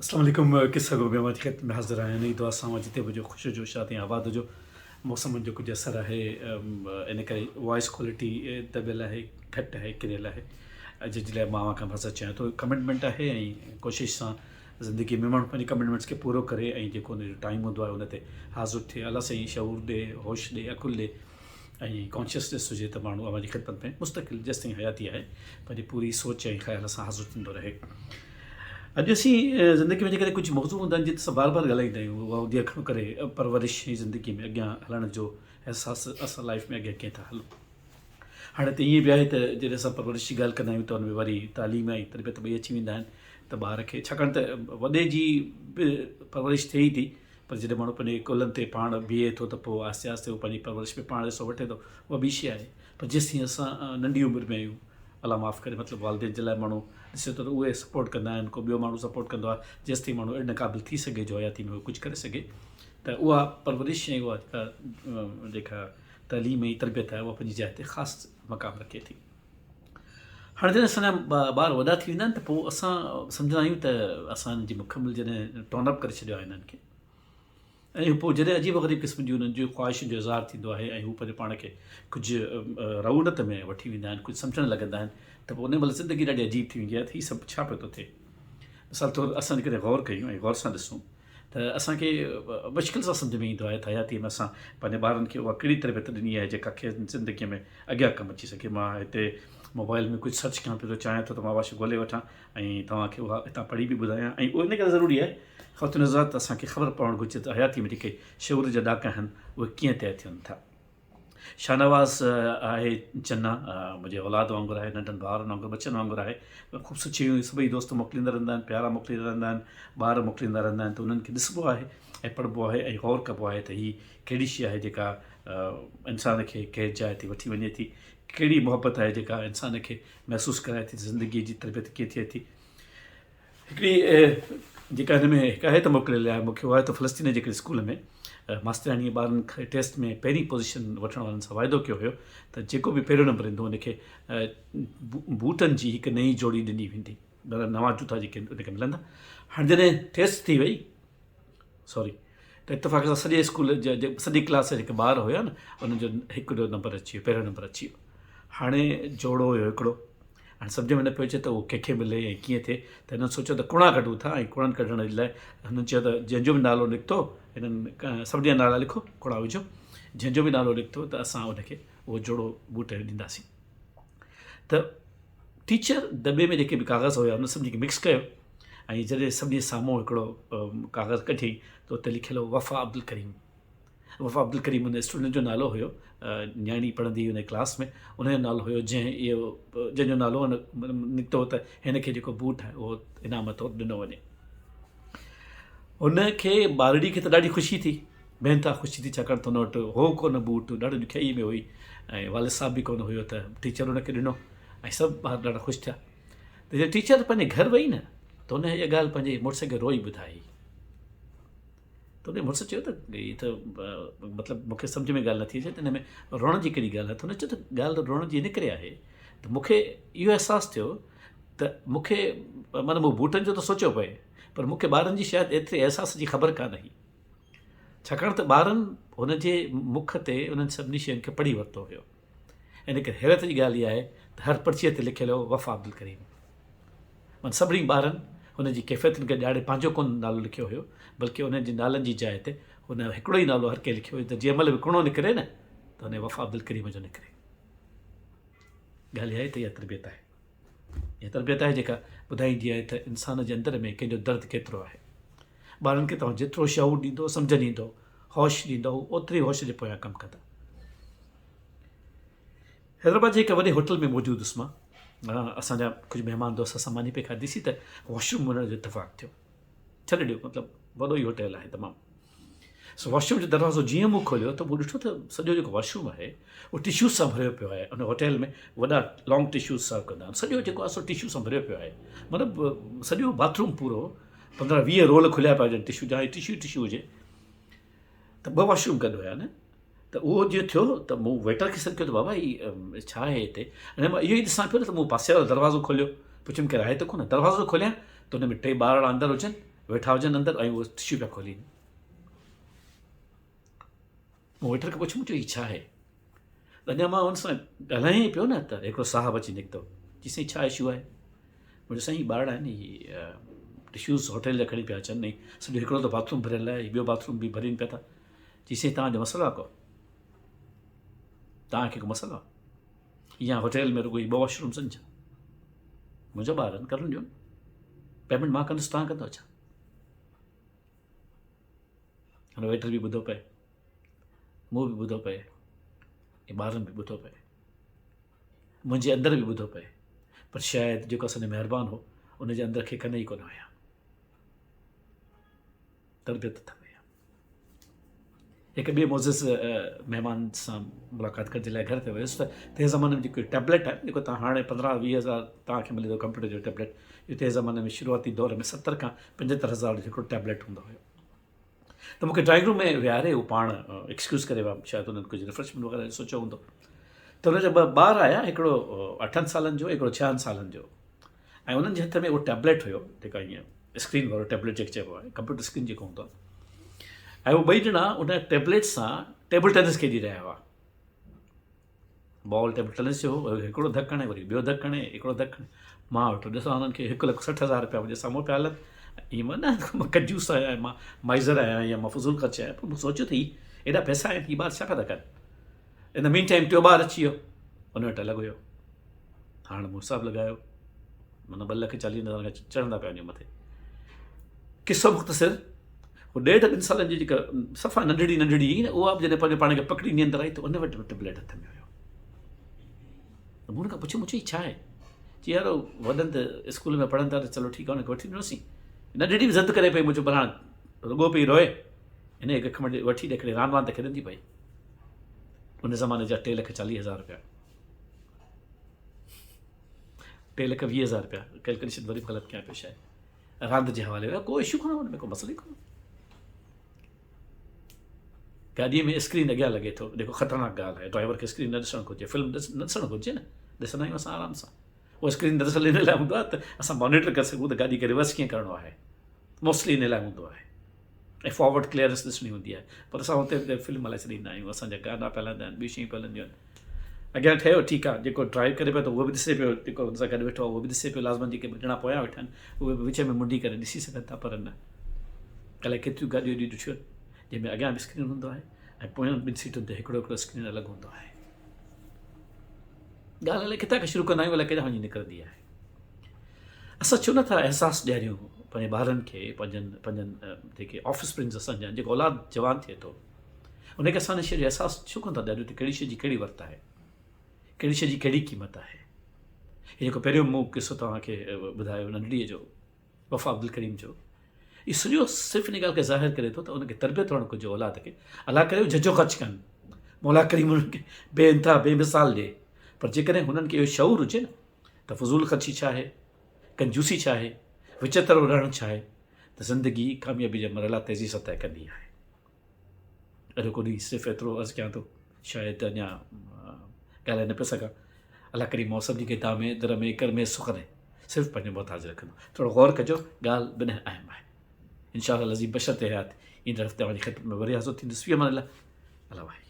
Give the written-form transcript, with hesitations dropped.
اسلام عليڪم قصه گو ۾ اوهان جي خدمت ۾ حاضر آهيان انهي دعا سان اوهان جتي به هجو خوش هجو شاد ۽ آباد هجو موسمن جو ڪجهه اثر آهي ان ڪري وائس ڪوالٽي دٻيل آهي گهٽ آهي ڪريل آهي جنهن جي لاء مان اوهان کان معذرت چاهيان ٿو ڪمٽمينٽ آهي ۽ ڪوشش سان زندگي ۾ ماڻهو پنهنجي ڪمٽمينٽس کي پورو ڪري ۽ جيڪو ان جو ٽائيم هوندو آهي ان تي حاضر ٿئي الله سائين شعور ڏي هوش ڏي عقل ڏي ۽ ڪانشسنيس هجي ته ماڻهو اوهان جي خدمت ۾ مستقل جيستائين حياتي آهي پنهنجي پوري سوچ ۽ خيال سان حاضر ٿيندو رهي. اڄ اسين زندگي ۾ جيڪڏهن ڪجهه موضوع هوندا آهن جن تي اسان بار بار ڳالهائيندا آهيون اها هوندي آهي گهڻو ڪري پرورش ۽ زندگي ۾ اڳيان هلڻ جو احساس اسان لائف ۾ اڳيان ڪيئن ٿا هلون. هاڻي ته ائين به آهي ته جڏهن اسان پرورش جي ڳالهه ڪندا آهيون ته ان ۾ وري تعليم ۽ تربيت ٻئي اچي ويندا آهن ته ٻار کي ڇاڪاڻ ته وڏي جي به پرورش ٿئي ئي ٿي پر جڏهن ماڻهو پنهنجي ڪلهن تي پاڻ بيهي ٿو ته پوء آهستي آهستي هو پنهنجي پرورش ۾ پاڻ حصو وٺي ٿو اها ٻي شيء آهي پر جيستائين اسان ننڍي عمر ۾ آهيون الله معاف ڪري مطلب والدين جي لاء ماڻهو ڏسي ٿو ته اهي سپورٽ ڪندا آهن ڪو ٻيو ماڻهو سپورٽ ڪندو آهي جيستائين ماڻهو ان قابل ٿي سگهي جو حياتي ۾ هو ڪجهه ڪري سگهي ته اها پرورش ۽ اها جيڪا جيڪا تعليم ۽ تربيت آهي اها پنهنجي جاء تي خاص مقام رکي ٿي. هاڻي جڏهن اسان جا ٻار وڏا ٿي ويندا آهن ته پوء اسان سمجهندا آهيون ته اسان جي مڪمل جڏهن ٽون اپ ڪري ڇڏيو آهي هنن کي ۽ پوء جڏهن عجيب غريب قسم جي انهن جون خواهشن جو اظهار ٿيندو آهي ۽ هو پنهنجو پاڻ کي ڪجهه رعونت ۾ وٺي ويندا آهن ڪجهه سمجهڻ لڳندا آهن ته پوء ان مهل زندگي ڏاڍي عجيب ٿي ويندي آهي ته هي سڀ ڇا پيو ٿو ٿئي مثال طور اسان جيڪڏهن غور ڪيون ۽ غور سان ڏسون ته اسان کي مشڪل سان سمجهه ۾ ايندو آهي ته حياتيء ۾ اسان پنهنجي ٻارن کي اها ڪهڙي تربيت ڏني آهي جيڪا کين زندگيء ۾ اڳيان ڪم اچي سگهي. مان هتي موبائل ۾ ڪجهه سرچ ڪيان پيو ٿو چاهيان ٿو ته مان اها شيء ڳولي وٺان ۽ توهان کي اها هتان پڙهي به ٻڌايان ۽ اهو ان ڪري ضروري آهي خواتين حضرات ته اسان کي خبر پوڻ گهرجي ته حياتيء ۾ جيڪي شعور جا ڏاڪا آهن اهي ڪيئن طئي ٿين ٿا. شاهنواز آهي چنا منهنجي اولاد وانگر آهي ننڍن ڀائرن وانگر ٻچن وانگر آهي خوبصورت شيون سڀئي دوست موڪليندا رهندا آهن پيارا موڪليندا رهندا آهن ٻار موڪليندا رهندا آهن ته انهن کي ڏسبو آهي ۽ پڙهبو آهي ۽ غور ڪبو آهي ته هي ڪهڙي شيء آهي جيڪا انسان کي ڪنهن جاء تي وٺي وڃي ٿي ڪهڙي محبت آهي جيڪا انسان کي محسوس ڪرائي ٿي ته زندگي جي تربيت ڪيئن ٿئي ٿي هڪڙي جيڪا هن ۾ حڪايت موڪليل آهي مون کي اها آهي ته فلسطين جي هڪڙي اسڪول ۾ ماسترياڻيء ٻارن کي ٽيسٽ ۾ پهرين پوزيشن وٺڻ وارن سان واعدو ڪيو هيو ته جيڪو به پهريون نمبر ايندو ان کي بوٽن جي هڪ نئين جوڙي ڏني ويندي مطلب نوان جوتا جيڪي ان کي ملندا هاڻي جڏهن ٽيسٽ ٿي وئي سوري ته اتفاق سان سڄي اسڪول جا سڄي ڪلاس جا جيڪي ٻار هيا نه انهن جو هڪڙو نمبر اچي ويو پهريون نمبر اچي ويو هاڻي جوڙو هيو هڪڙو هاڻي سمجهه ۾ نه پيو اچي ته اهو ڪنهن کي ملي ۽ ڪيئن ٿئي ته هنن سوچيو ته ڪڻا ڪڍون ٿا ۽ ڪڻن ڪڍڻ جي لاء هنن چيو ته جنهن جو به نالو نڪتو هنن سڀني جا نالا لکو ڪڻا وجهو جنهن جو به نالو نڪتو ته اسان ان کي اهو جوڙو بوٽ ڏينداسين ته ٽيچر دٻي ۾ جيڪي به ڪاغذ هيا انهن سڀني کي مڪس ڪيو ۽ جڏهن سڀني سامهون هڪڙو ڪاغذ ڪڍيائين ته اتي لکيل هو وفا عبدالڪريم وفا عبدالڪريم ان اسٽوڊنٽ جو نالو هيو نياڻي پڙهندي هئي ان ڪلاس ۾ ان جو نالو هيو جنهن اهو جنهن جو نالو نڪتو ته هن کي جيڪو بوٽ آهي اهو انعام طور ڏنو وڃي هن کي ٻارڙي کي ته ڏاڍي خوشي ٿي بي انتها خوشي ٿي ڇاڪاڻ ته هن وٽ هو ڪونه بوٽ ڏاڍو ڏکيائي ۾ هئي ۽ والد صاحب به ڪونه هيو ته ٽيچر هن کي ڏنو ۽ سڀ ٻار ڏاڍا خوش ٿيا ته جڏهن ٽيچر پنهنجي گهر وئي نه ته هن اها ڳالهه پنهنجي مڙس کي روئي ٻڌائي ته انهيء مڙس چيو ته هي ته مطلب مون کي سمجهه ۾ ڳالهه نٿي اچي ته ان ۾ روئڻ جي ڪهڙي ڳالهه آهي ته هن چيو ته ڳالهه روئڻ جي ان ڪري آهي ته مون کي اهو احساس ٿيو ته مون کي معنيٰ مون بوٽن جو ته سوچيو پئي پر مون کي ٻارن جي شايد ايتري احساس جي خبر ڪانه هئي ڇاڪاڻ ته ٻارن هن جي مک تي انهن سڀني شين کي پڙهي ورتو هيو ان ڪري حيرت جي ڳالهه اها آهي ته هر پرچيء تي لکيل هو وفا عبدالڪريم. معنيٰ سڀني ٻارن هن جي ڪيفيتن کي ڄاڻي پنهنجو ڪونه نالو لکيو هيو، بلڪه انهن جي نالن جي جاء تي هن هڪڙو ئي نالو هر ڪنهن لکيو هيو ته جنهن مهل به ڪڻو نڪري نه ته ان وفا عبدالڪريم جو نڪري. ڳالهه اها آهي ته اها تربيت آهي. اها تربيت آهي جيڪا ٻڌائيندي آهي ته انسان جي اندر ۾ ڪنهن جو درد ڪيترو آهي. ٻارن کي توهان جيترو شعور ڏيندو، سمجهه ڏيندو، هوش ڏيندو، هو اوتري هوش جي پويان ڪم ڪندا. حيدرآباد جي هڪ وڏي هوٽل ۾ موجود هوس مان. اسان جا ڪجهه مهمان دوست اسان ماني پئي کاڌي سين ته واش روم وڃڻ جو اتفاق ٿيو. ڇڏي ڏيو مطلب وڏو ئي هوٽل آهي تمام. سو واش روم جو دروازو جيئن مون کوليو ته مون ڏٺو ته سڄو جيڪو واش روم آهي اهو ٽشوز سان ڀريو پيو آهي. ان هوٽل ۾ وڏا لانگ ٽشوز سرو ڪندا آهن. سڄو جيڪو آهي سو ٽشو سان ڀريو پيو آهي. مطلب سڄو باٿ روم پورو 15 20 رول کليا پيا هجن ٽشو جا ٽشو ئي ٽشو هجي. ته ٻه واش روم گڏ هيا نه ته اهو جيئن ٿيو ته مون ويٽر کي سڏ ڪيو ته بابا هي ڇا آهي هتي ۽ مان اهو ئي ڏسان پيو نه ته مون پاسي وارو دروازو کوليو پڇيم ڪير آهي ته ڪونه دروازو کوليان ته ان ۾ ٽي ٻارڙا اندر هجن ويٺا هجن اندر ۽ اهي ٽشو پيا کولين. مون ويٽر کي پڇيو مون چيو هي ڇا آهي؟ ته اڃا مان ان سان ڳالهايان ئي پيو نه ته هڪڙو صاحب اچي نڪتو. چي سائين ڇا اشو آهي؟ مون چيو سائين هي ٻارڙا آهن هي ٽشوز هوٽل جا کڻي پيا اچن ۽ سڄو هڪڙو ته باٿروم ڀريل آهي ٻيو باٿروم به ڀرين پيا ٿا. چي سائين توهان جو مسئلو آهي ڪو؟ توهان کي ڪو مسئلو آهي؟ يا هوٽل ۾ رڳو هي ٻه واش رومز آهن ڇا؟ منهنجا ٻار آهن ڪرڻ ڏيو پيمنٽ مان ڪندس توهان ڪندو ڇا؟ هن ويٽر به ٻڌو پئي مون به ٻڌو پئي ۽ ٻارن به ٻڌو پئي منهنجي اندر به ٻڌو پئي پر شايد جيڪو اسان جو مهربان هو ان جي اندر کي ڪن ئي ڪونه هيا تربيت اٿم اها. هڪ ٻئي معزز مهمان سان ملاقات ڪرڻ جي لاء گهر تي ويس ته تنهن زماني ۾ جيڪو ٽيبليٽ آهي جيڪو تان هاڻي پندرهن ويهه هزار توهان کي ملي ٿو ڪمپيوٽر جو ٽيبليٽ اهو تنهن زماني ۾ شروعاتي دور ۾ ستر کان پنجهتر هزار جو هڪڙو ٽيبليٽ هوندو هيو ته مونکي ڊرائنگ روم ۾ ويهاري هو پاڻ ايڪسڪيوز ڪري ويا شايد انهن ڪجهه ريفريشمينٽ وغيره سوچيو هوندو ته ان جا ٻه ٻار آيا هڪڙو اٺن سالن جو هڪڙو ڇهن سالن جو ۽ انهن جي هٿ ۾ اهو ٽيبليٽ هيو جيڪا ائين اسڪرين وارو ٽيبليٽ جيڪي چئبو آهي ڪمپيوٽر اسڪرين جيڪو هوندو آهي ۽ اهو ٻئي ڄڻا ان ٽيبليٽ سان ٽيبل ٽينس کيڏي رهيا هئا بال ٽيبل ٽينس جو هو هڪڙو ڌڪ هڻي وري ٻيو ڌڪ هڻي هڪڙو ڌڪ هڻي مان ويٺو ڏسان هنن کي هڪ لک سٺ هزار روپيا منهنجي سامهون پيا هلن ائين مان نه مان ڪنجوس آهيان مان مائزر آهيان يا مان فضول خرچ آهيان پر مون سوچيو ته هي ايڏا پئسا آهن هي ٻار ڇا پيا ٿا ڪن ان مين ٽائيم ٽيو ٻار اچي ويو ان وٽ الڳ هيو هاڻ مون حساب لڳايو معنيٰ ٻه لک چاليهن هزارن کان چڙهندا پيا وڃون مٿي. قصو مختصر هو ڏيڍ ٻن سالن جي جيڪا صفا ننڍڙي ننڍڙي هئي نه اها به جڏهن پنهنجو پاڻ کي پڪڙي نيندر آئي ته ان وٽ به ٽيبليٽ هٿ ۾ هيو. ته مون هن کان پڇيو مون چيو هي ڇا آهي؟ چي يار وڏن ته اسڪول ۾ پڙهن ٿا ته چلو ٺيڪ آهي هن کي وٺي ڏنوسين. ننڍڙي به ضد ڪري پئي مون چيو ڀلا هاڻ رڳو پئي روئي هن کي کمڙ وٺي ڏي کڻي راند واند ته کيڏندي پئي. ان زماني جا ٽي لک چاليهه هزار رپيا. ٽي لک ويهه هزار رپيا ڪيلڪوليشن وري به غلط ڪيان پيو شايد راند جي حوالي ڪو اشو ڪونه ان ۾ ڪو مسئلو ئي ڪونه گاڏي ۾ اسڪرين اڳيان لڳي ٿو جيڪو خطرناڪ ڳالهه آهي ڊرائيور کي اسڪرين نه ڏسڻ گهرجي فلم نه ڏسڻ گهرجي نه ڏسندا آهيون اسان آرام سان اهو اسڪرين دراصل ان لاء هوندو آهي ته اسان مانيٽر ڪري سگهون ته گاڏي کي ريورس ڪيئن ڪرڻو آهي موسٽلي ان لاء هوندو آهي ۽ فارورڊ ڪليئرنس ڏسڻي هوندي آهي پر اسان اتي به فلم هلائي ڇڏيندا آهيون اسان جا گانا پيا هلندا آهن ٻيون شيون پيون هلنديون آهن اڳيان ٺهيو ٺيڪ آهي جيڪو ڊرائيو ڪري پيو ته اهو به ڏسي پيو جيڪو هن سان گڏ ويٺو آهي اهو به ڏسي پيو لازمن جيڪي ٻه ڄڻا پويان ويٺا آهن اهي به وچ ۾ منڊي ڪري ڏسي سگهن ٿا پر نه الائي ڪيتريون گاڏيون اهڙيون ڏٺيون آهن جنهن ۾ اڳيان به اسڪرين هوندو آهي ۽ پويان ٻن سيٽن تي هڪڙو هڪڙو اسڪرين الڳ هوندو آهي ڳالهه الائي ڪٿان کان شروع ڪندا آهيون الائي ڪيڏانهن وڃي نڪرندي آهي اسان ڇو نٿا احساس ڏياريون پنهنجي ٻارن کي پنهنجن پنهنجن جيڪي آف اسپرنگس اسان جا جيڪو اولاد جوان ٿئي ٿو ان کي اسان ان شيء جو احساس ڇو ڪونه ٿا ڏياريون ته ڪهڙي شيء جي ڪهڙي ورت آهي ڪهڙي شيء جي ڪهڙي قيمت آهي هي جيڪو پهريون مون قصو توهان کي ٻڌايو ننڍڙيء جو وفا عبدالڪريم جو اهو سڄو صرف ان ڳالهه کي ظاهر ڪري ٿو ته ان کي تربيت هئڻ گهرجي اولاد کي الله ڪري جهجهو خرچ ڪن مولا ڪريم انهن کي بي انتها بي مثال ڏي پر جيڪڏهن هنن کي اهو شعور هجي نه ته فضول خرچي ڇا آهي ڪنجوسي ڇا آهي وچترو رهڻ ڇا آهي ته زندگي ڪاميابي جا مرحلا تيزي سان طئي ڪندي آهي اڄوڪو ڏينهن صرف ايترو عرض ڪيان ٿو شايد اڃا ڳالهائي نه پيو سگهان الله ڪريم مون سڀني کي دامي در ۾ ڪر ۾ سخ ڏي صرف پنهنجو محتاج رکندو ٿورو غور ڪجو ڳالهه بنهه اهم آهي انشاء الله العظيم بشرط حيات ايندڙ هفتي اوهان جي خدمت ۾ وري حاضر ٿيندس في امان الله الله واهي.